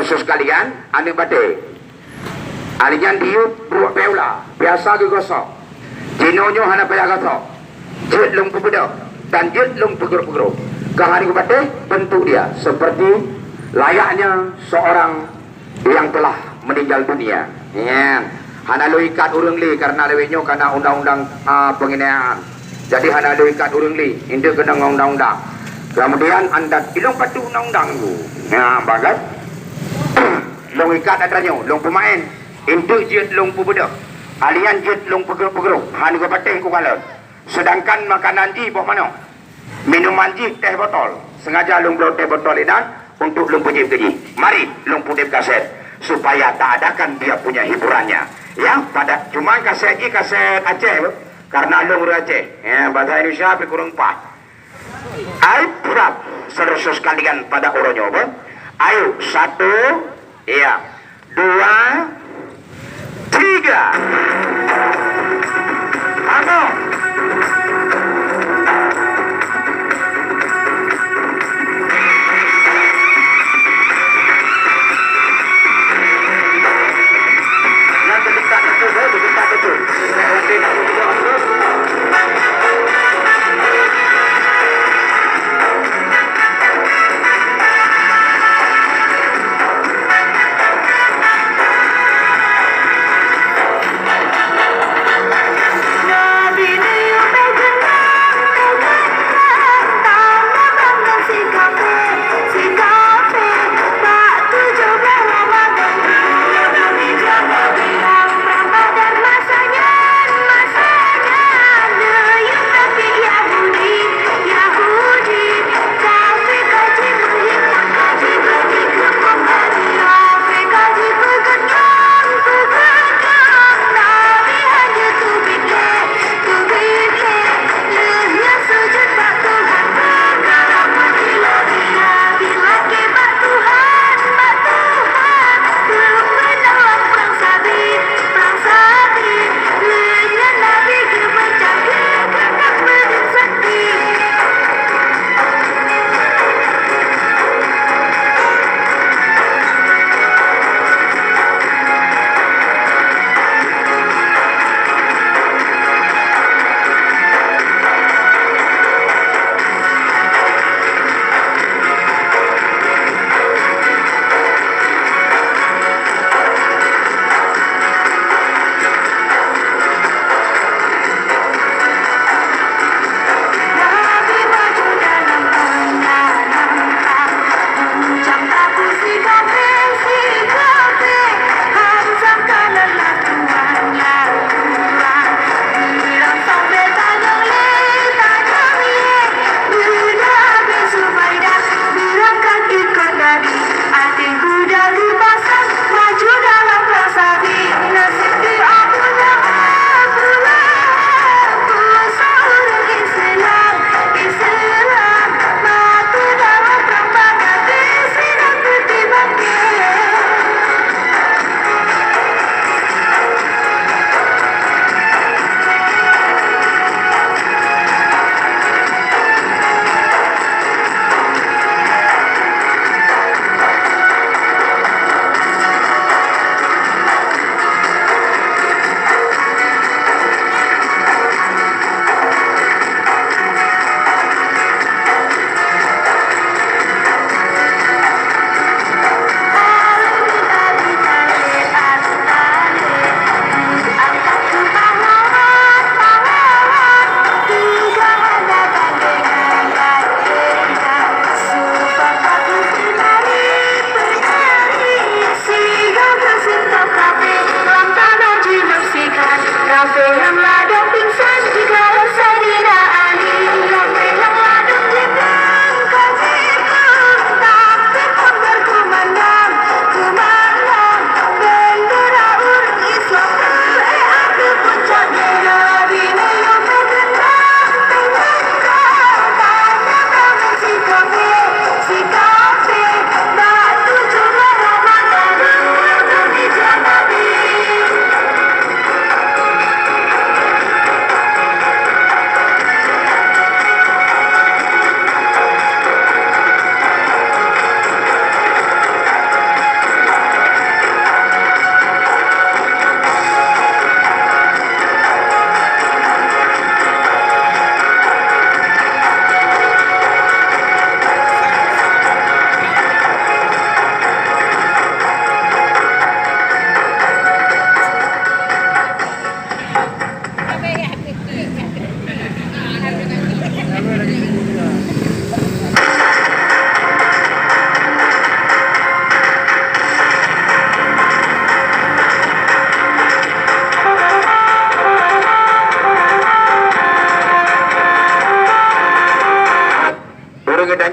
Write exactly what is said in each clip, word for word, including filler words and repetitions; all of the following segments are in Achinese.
Saudara sekalian, aneuk batée. Alèh nyan diyueb bruek peureula, biasa geugosok. Jinoe nyoe hana payah gosok. Jeuet lôn peubeudôh dan jeuet lôn peugrôp-peugrôp. Ka hana geupatéh, bentuk dia seperti layaknya seorang yang telah meninggal dunia. Nyan. Hana lôn ikat ureuëng lé karena lewat nyoe kana undang-undang, ah, penganiayaan. Jadi hana lôn ikat ureuëng lé, intu keuneuk ngon undang-undang. Kemudian anda ilong patuh undang-undang tu. Nah, bagat. Lôn ikat atra nyoe, lôn peumaén. Intu jeuet lôn peubeudôh. Alèh nyan jeuet lôn peugrôp-peugrôp. Hana geupatéh kukalon. Sedangkan makanan jih boh manok. Minuman jih teh botol. Sengaja lôn bloe teh botol inan untuk lôn peujeuet keu jih. Mari lôn puteb kaset supaya tak adakan dia punya hiburannya. Ya, pada cuma kaset jih kaset Aceh, beuh. Karena lôn ureuëng Aceh. Ya, bahasa Indonesia tapi kurang pas. Ai prap, saudara sekalian pada uroe nyoe, beuh. Ayo, satu, ya. Dua, tiga. Vamos. Yang terdekat itu, eh, terdekat itu.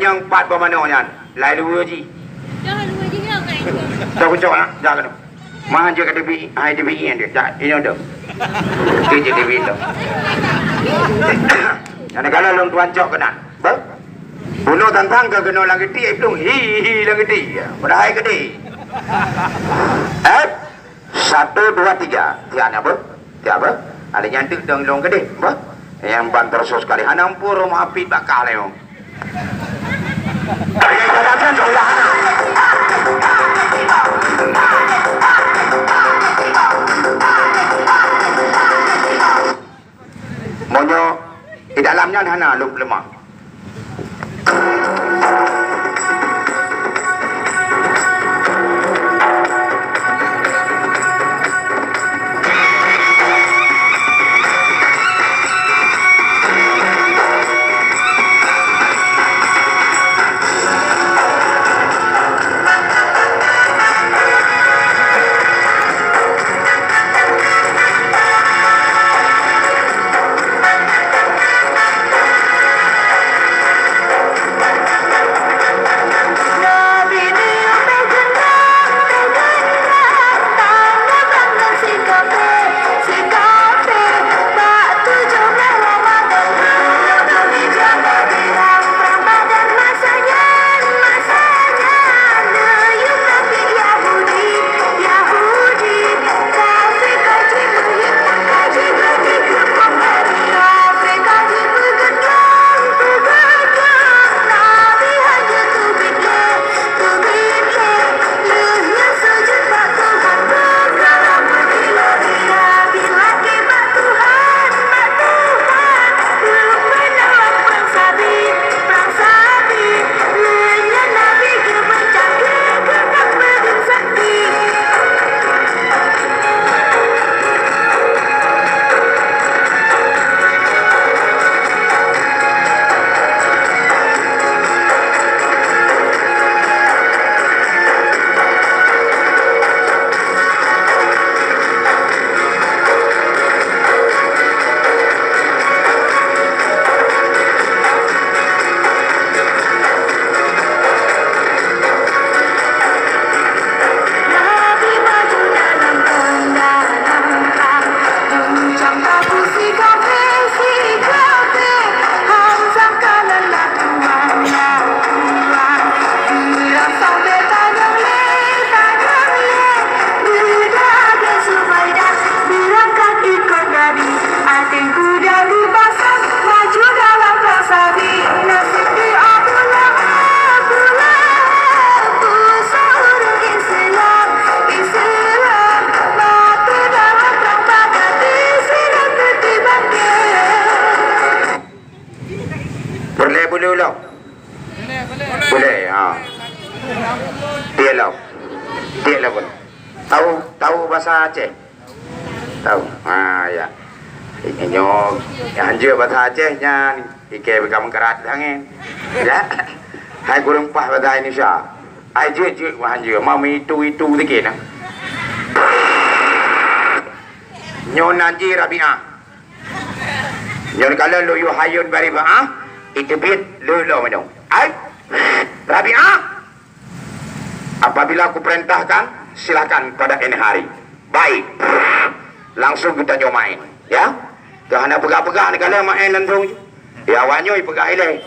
Nyang pat bak manok nyan, lai luweue jih. Dah luweue jih nyang ai. Dah kucok nak, dah keunoe. Mah hanjeuet ka teubi, hai teubi nyan dia, dah, inoe tu. Tu je teubi tu. Nyang kala lôn tuan cok keunan. Beuh? Bunoe tantang ka keunoe lam geuti, ai plueng hi, hi, hi lam geuti. Padahai geuti. Eh? Satu, dua, tiga. Tiga nyan beuh? Tiga beuh? Ada nyan tu dong lôn geuti, beuh? Nyang ban terus sekali. Hana ampun rumah apit bakal nyoe. Meunyoe di dalam nyan hana lôn peuleumah. Peureulèe bulu lom? Boleh, ha. Tiek lom. Tiek lom. Tahu, tahu bahasa Aceh? Tahu. Ha, ya. Nyoe, hanjeuet bahasa Aceh nyan, ikei beuka meukarat tangen. Ya. Hai kureueng paih bahasa Indonesia. Ai jeuet-jeuet hanjeuet, ma meuitu-itu sikit nah. Nyoe nan jih Rabi'ah. Nyoe ka lheueh lôn yue hayôn bak Rabi'ah, iteubiet lheueh lom nyoe. Ai, Rabi'ah, apabila kuperintahkan, silakan pada ini hari. Baik. Langsung geutanyoe maén, ya. Teuh hana peugah-peugah neukalon maén langsung. Ya, awak nyoe peugah ilèe.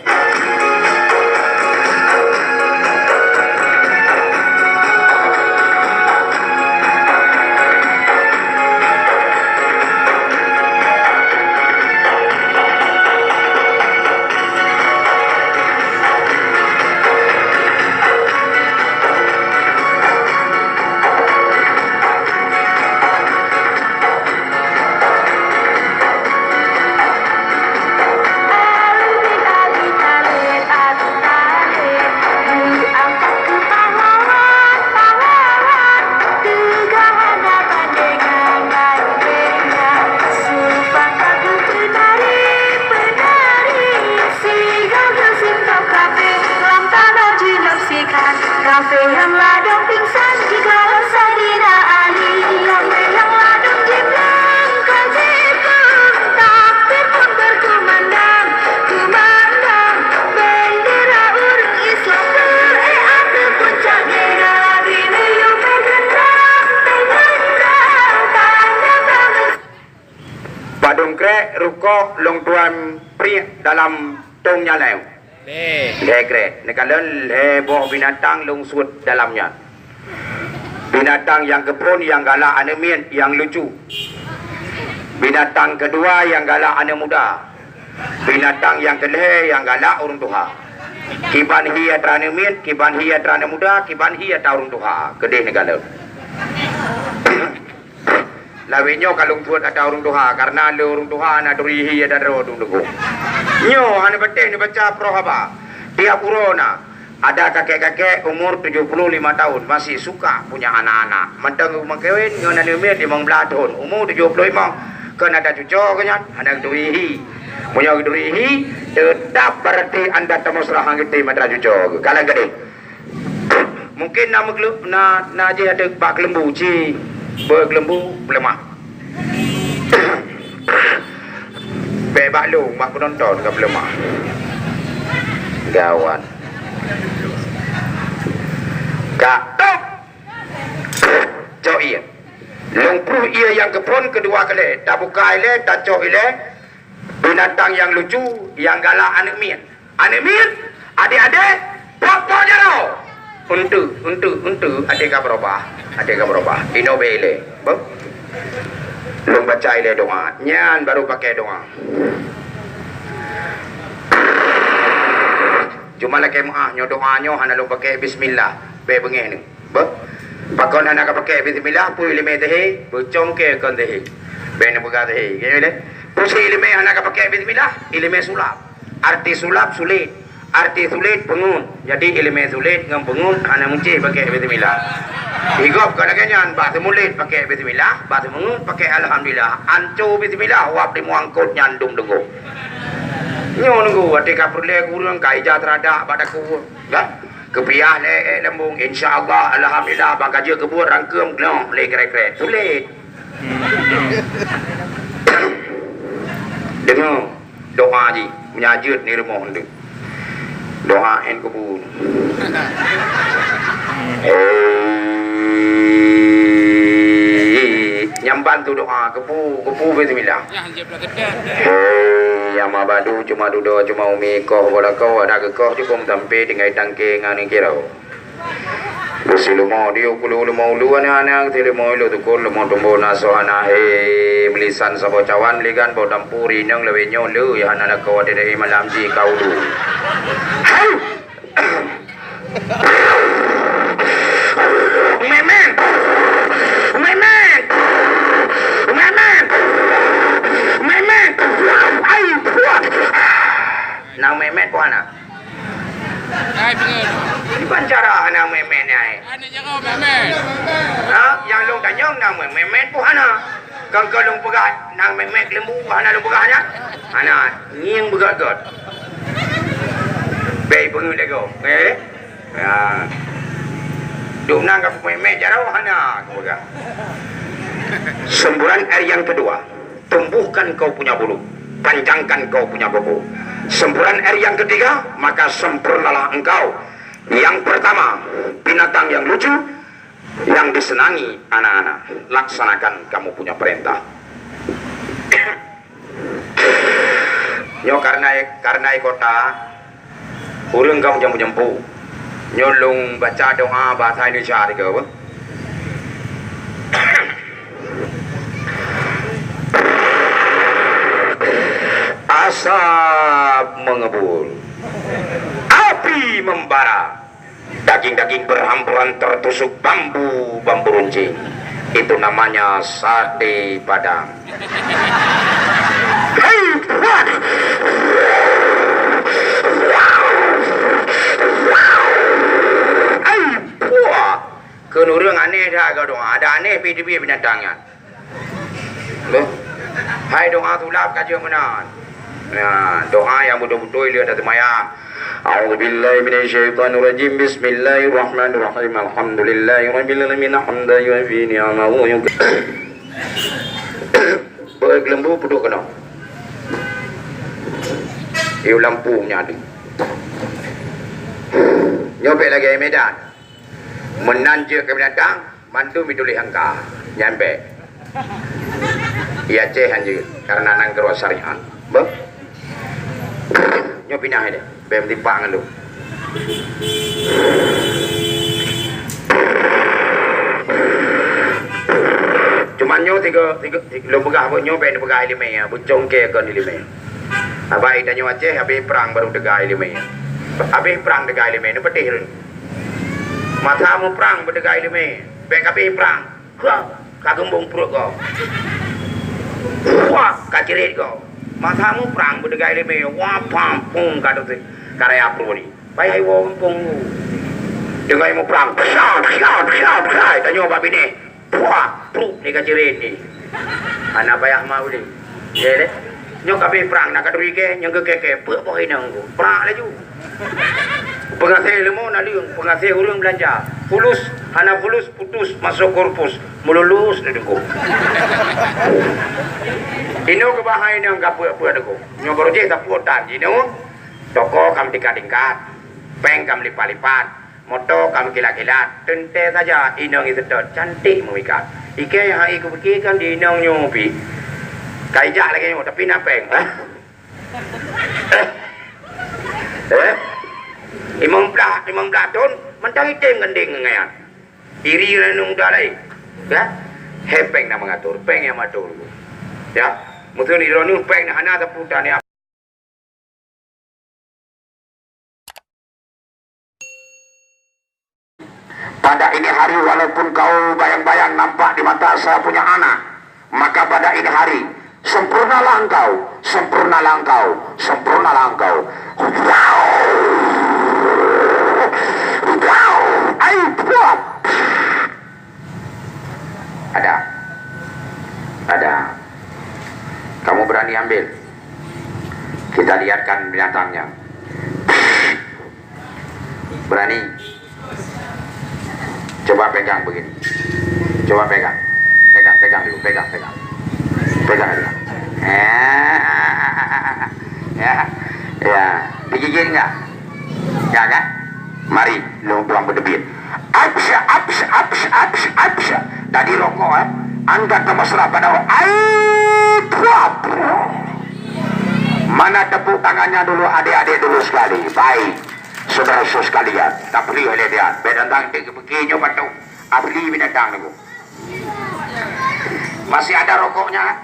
Kafe nyang ladôm pingsan, jikalon Saidina Ali. Kafe nyang ladôm jiblang ka jipeueng, takbir pun berkumandang, kumandang bendera ureueng Rukok lôn tuan priek dalam tông nyang laén. Lhèe krek. Neukalon lhèe boh binatang lôn suet dalam nyan. Binatang nyang keuphôn nyang galak aneuk miet nyang lucu. Binatang keudua nyang galak aneuk muda. Binatang nyang keulhèe nyang galak ureueng tuha. Kiban hi atra aneuk miet, kiban hi atra aneuk muda, kiban hi atra ureueng tuha. Keudeh neukalon. Lawét nyoe ka lôn tuet atra ureueng tuha, kareuna lé ureueng tuha na turi hi atra droe dum teungku. Nyoe hana patéh neubaca proh haba. Tiap uroe na ada kakek-kakek umur tujuh puluh lima tahun masih suka punya anak-anak. Mantong geumeukawen ngon aneuk miet limong blaih thon, umur tujuh puluh lima, kon ada cuco geuh nyan, hana geuturi hi. Meunyoe geuturi hi, teutap berarti anda tamusrah ngon geutem atra cuco geuh. Kalon keudeh. Mungkin na meugleu-, na, na jih ateueh bak keuleumbu, ci beukeuleubu peuleumah. Bèk bak lôn, bak peunonton ka peuleumah. Gawat. Ka top. Cok ié. Lôn ploh ié nyang keuphôn keudua kali. Tabuka ilèe, tacok ilèe. Binatang nyang lucu, nyang galak aneuk miet. Aneuk miet, adék-adék, pok-pok jaroe. Eunteuk, eunteuk, eunteuk, até ka beurubah. Até ka beurubah. Inoe bèk ilèe. Beuh. Lôn baca ilèe doa. Nyan baru pakai doa. Cuma lakèe meu'ah nyoe doa nyoe hana lôn pakai bismillah. Bèk beungèh neuh. Beuh. Pakon hana ka pakai bismillah, peue ileumèe teuhé, beucongke kon teuhé. Bèk neupeugah teuhé. Keu ilèe. Peue ileumèe hana ka pakai bismillah, ileumèe sulap. Arti sulap sulet. Arti sulet peungeut. Jadi ileumèe sulet ngon peungeut hana meusti pakai bismillah. Di gob ka lagèe nyan, bak seumulet pakai bismillah, bak seumuet pakai alhamdulillah. Anco bismillah, wab di muangkot nyan dum deungoe. Nyoe nunggu, watèe ka peureulèe ureueng ka ija teuradak bak takue. Kan? Keupiah lé ék lambông, insya Allah, alhamdulillah, bak ka jeuet keubuet rangkeum glok lé krek-krek. Sulet. Deungoe doa jih, meunyo jeuet ni rumoh nteuk. Doa 'an keubu. Hei, nyang bantu doa, keubu, keubu bismillah. Hei, nyang mabadu cuma dudoe, cuma umi koh bola koh, adak geukoh cukôp sampoe tinggai tangke ngon kiro. Beusilumo diuk ulu, lumo ulu aneuk-aneuk, silumo ulu tukon, lumo tumbô na soe hana, hei, meulisan saboh cawan, meuligan boh dampu, rineueng lawét nyoe le, hana lakoe watèe malam jih ka ulu. Hai! Memen! Memen! Memen! Memen! Ai, puah! Nang memen pun hana. Ai, betul. Kiban cara hana memen ai. Hana cara memen. Ha, nyang lôn tanyong nang memen pun hana. Kon keu lôn peugah nang memen keuleumbu hana lôn peugah nyan. Hana, ngieng beugöt-göt. Bèk beungeuet lé gob. Eh? Ya. Dum nang ka memen jaroe hana, aku peugah. Semburan air yang kedua. Tumbuhkan kau punya bulu, panjangkan kau punya kuku. Semburan air yang ketiga, maka sempurnalah engkau. Yang pertama, binatang yang lucu, yang disenangi anak-anak. Laksanakan kamu punya perintah. Nyoe karena, karena kota, ureueng ka meujampu-jampu. Nyoe lôn baca doa bahasa Indonesia tiga apa? Asap mengebul, api membara, daging-daging berhamburan tertusuk bambu, bambu runcing. Itu namanya sate Padang. Hei, puah! Hei, puah! Keu ureueng aneh that ka doa. Ada aneh pih teubiet binatang nyan. Beuh. Hai doa sulap ka jeuet meunan. Nah, doa nyang beutôi-beutôi lheueh taseumayang. A'udzubillahi minasyaitonirrajim. Bismillahirrahmanirrahim. Alhamdulillahirabbil alamin. Hamdan yuwafi ni'amahu wa yukafi. Beukeuleuembu peuduek keunoe. Yue lampu meunyan. Nyoe bèk lagèe Medan. Meunan jeuet keu binatang, mandum jituléh angka. Nyan bèk. Di Aceh hanjeuet, karena nanggroe syariat. Beuh. Nyoe pinah deh, bèk meutimpa ngon lôn. Cuman nyoe tiga, tiga, lôn peugah buet nyoe bèk neupeugah ileumèe, ya, beucongke kon ileumèe. Haba tanyoe Aceh habéh prang baru teuga ileumèe. Habéh prang teuga ileumèe, neupeudeh lôn. Masa muprang beuteuga ileumèe, bèk ka habéh prang. Ka, ka geumbong pruet gob. Wah, ka cret gob. Masa muprang beuteuga ileumèe, wah, pam, pum, ka teuseuh. Ka raya pruet ni. Payah iwoe gampông. Deungon muprang. Pshat, pshat, pshat, pshat. Tanyoe bak binéh. Puah, truk ni ka cret ni. Hana payah mauli. Ya deh. Nyoe ka habéh prang na ka turi ke, nyang geukeke, peue boh inong ku. Prak laju. Peungaséh leumo naleueng, peungaséh ureueng beulanja. Fulus, hana fulus, putus, masuk korpus. Meululus di dengkong. Inoe keubahan inong ka peue-peue dengkong. Nyoe baru jih sapeue tan jinoe. Toko ka meutingkat-tingkat. Péng ka meulipat-lipat. Moto ka meukilat-kilat, teuntèe saja inong iseutôt, cantik meumikat. Ikèe nyang hai kupike kan di inong nyoe pih. Ka ijak lagèe nyoe, tapi na péng. Eh? Eh? Limong blah, limong blah thon, mantong item gandeng ngon ayah. Iri lé aneuk muda laén. Ya? Hai péng na mangatur, péng nyang mangatur. Ya? Meuteun di droeneuh péng na hana sapeue tan ya. Pada ini hari, walaupun kau bayang-bayang nampak di mata saya punya anak, maka pada ini hari, sempurnalah engkau, sempurnalah engkau, sempurnalah engkau. Wow! Wow! Ai, puap! Ada. Ada. Kamu berani ambil? Kita lihatkan binatangnya. Berani? Coba pegang begini. Coba pegang. Pegang, pegang dulu, pegang, pegang. Pegang dulu. Eh, ya, ya. Digigit enggak? Ya kan? Mari, lôn tuang beuteubiet. Apsya, apsya, apsya, apsya, apsya. Tadi rokok, eh. Angkat ke mesra pada orang. Ai, puap. Mana tepuk tangannya dulu, adik-adik dulu sekali? Baik. Saudara-saudara sekalian, tak perlu oleh dia. Beda tentang dia kepekirnya patut. Asli binatang tu. Masih ada rokoknya?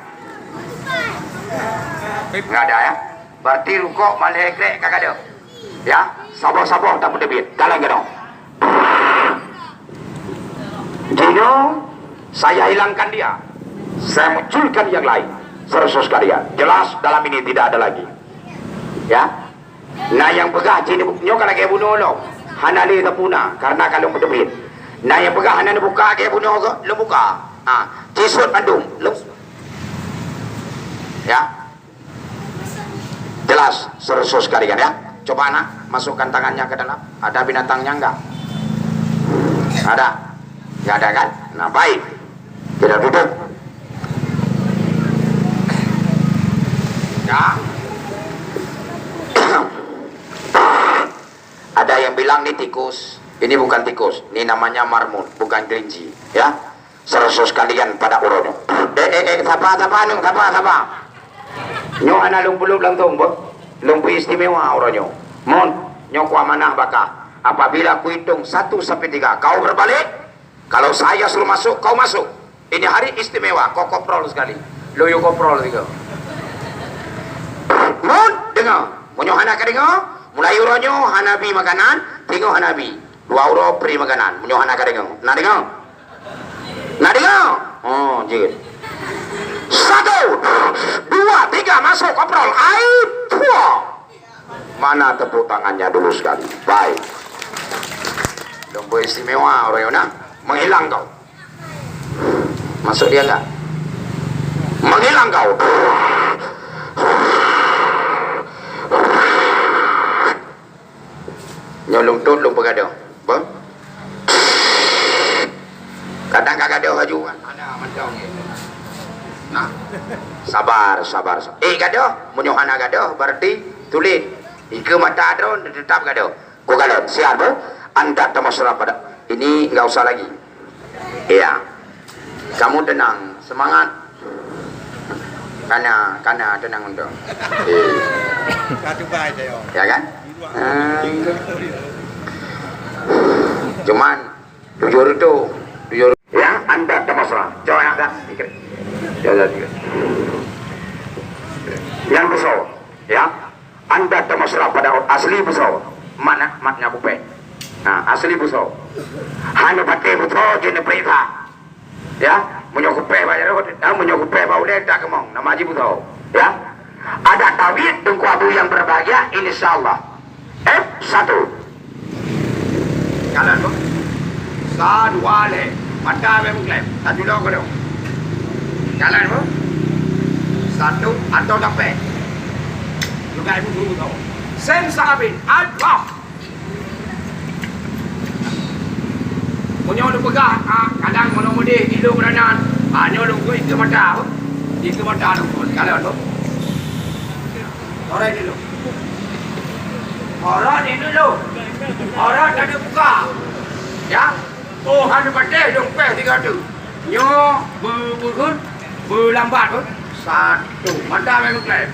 Enggak ada, ya? Berarti rokok malah krek kagak ada. Ya, saboh-saboh tak beuteubiet. Dalam gedong. Jinoe, saya hilangkan dia. Saya munculkan yang lain. Saudara-saudara sekalian, jelas dalam ini tidak ada lagi. Ya. Nah, nyang peugah jinoe ka lagèe bunoe lom. Hana lé sapeue na, karena ka lôn beuteubiet. Nah, nyang peugah hana neubuka lagèe bunoe keuh, lôn buka. Ha, jisut mandum. Lôn. Ya. Jelas, saudara-saudara sekalian, ya. Coba nak masukkan tangannya ke dalam. Ada binatangnya enggak? Ada. Enggak ada kan? Nah, baik. Kita tutup. Ya. Ada yang bilang ni tikus. Ini bukan tikus. Ini namanya marmut, bukan kelinci. Ya. Saudara-saudara sekalian pada uroe nyoe. Eh, eh, eh, sapa, sapa, nyoe, sapa, sapa? Nyoe hana lôn peuleueb langsung, beuh. Lôn peuistimewa uroe nyoe. Mon, nyoe ku amanah bak kah. Apabila kuhitong satu sampai tiga, kau berbalik. Kalau saya suruh masuk, kau masuk. Ini hari istimewa, kau koprol sekali. Lôn yue koprol sigoe. Mon, deungoe. Meunyoe hana ka deungoe, mulai uroe nyoe hana bi makanan, singoh hana bi. Dua uroe pri makanan, meunyoe hana ka deungoe. Na deungoe? Na deungoe? Oh, jeuet. Satu, dua, tiga, masuk, koprol. Ai, puah. Mana tepuk tangannya dulu sekali? Baik. Lôn peuistimewa uroe nyoe na. Menghilang kau. Masuk dia enggak? Menghilang kau. Nyoe lôn tôt lôn peugadôh. Beuh? Kadang ka gadôh laju kan? Ada mantong. Nah. Sabar, sabar, sabar. Eh, gadôh. Meunyoe hana gadôh, berarti tuléh. Ikeue mata droe, teutap gadôh. Ku kalon, siap, beuh? Anda temasra pada ini, enggak usah lagi. Iya. Kamu tenang, semangat. Kana, kana, teunang untông. Eh. Ya kan? Ah, cuman, jujur itu, jujur. Ya, anda ada masalah. Coba yang ada. Ya, ya, ya. Yang besar, ya. Anda ada masalah pada asli besar. Mana matnya kupé? Nah, asli besar. Hanya pakai besar je ni perintah. Ya, meunyoe kupéh bak jaroe, ya, meunyoe kupéh bak ulèe tak keumong, nama Haji Buto. Ya. Ada tawid Teungku Abu yang berbahagia, insya Allah. F satu. Jalan, Bu. Sa dua lé. Mata memang klep. Satu dua kodong. Jalan, Bu. Satu atau dapat. Juga Ibu Buto. Sen Sarabin. Allah. Meunyoe lôn peugah, ah, kadang meunyoe meudeh ilong ranan, ah, nyoe lôn keu ikeue mata, ikeue mata lôn keu kalon lôn. Orang dulu. Orang dulu. Orang tadi buka. Ya. Oh, hana patéh dong peh tiga tu. Nyoe beu-, beuhun, beulambat pun. Satu. Mata memang klep.